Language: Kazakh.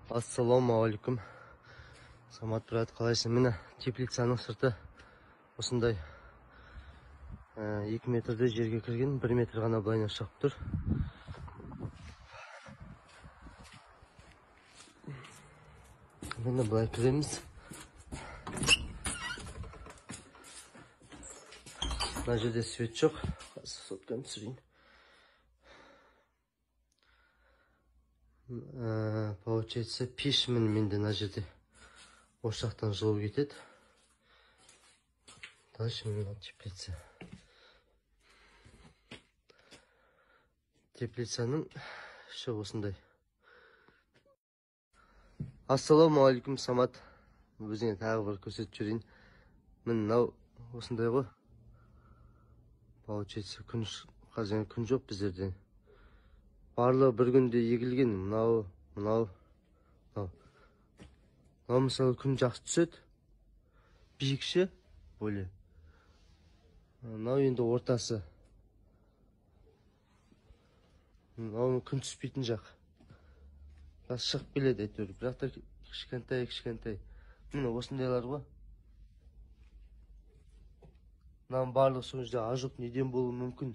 Ассалаумағалейкум, Самат брат, қалайсың? Міне, теплицаның сырты осындай. 2 метрде жерге кірген, 1 метр ғана былайынан шығып тұр. Міне, былай кіреміз. Мына жерде свет жоқ. Сотканы түсірейін. Получается, пеш міне менде мына жерде. Осы жақтан жылу кетеді. Дальше мына теплица. Теплицаның іші осындай. Ассалаумағалейкум, Самат. Өзіңе тағы бір көрсетіп жіберейін. Міне, мынау осындай ғой. Получается, күн қазір күн жоқ біздерде. Барлығы бір күнде егілген. Мынау, мынау, мынау. Мынау мысалы күн жақсы түседі. Биікше, более. Мынау енді ортасы. Мынау күн түспейтін жақ. Бас шығып келеді әйтеуір. Бірақ та кішкентай, кішкентай. Міне, осындайлар ғой. Мынаның барлығы сол жерде ажоқ неден болуы мүмкін.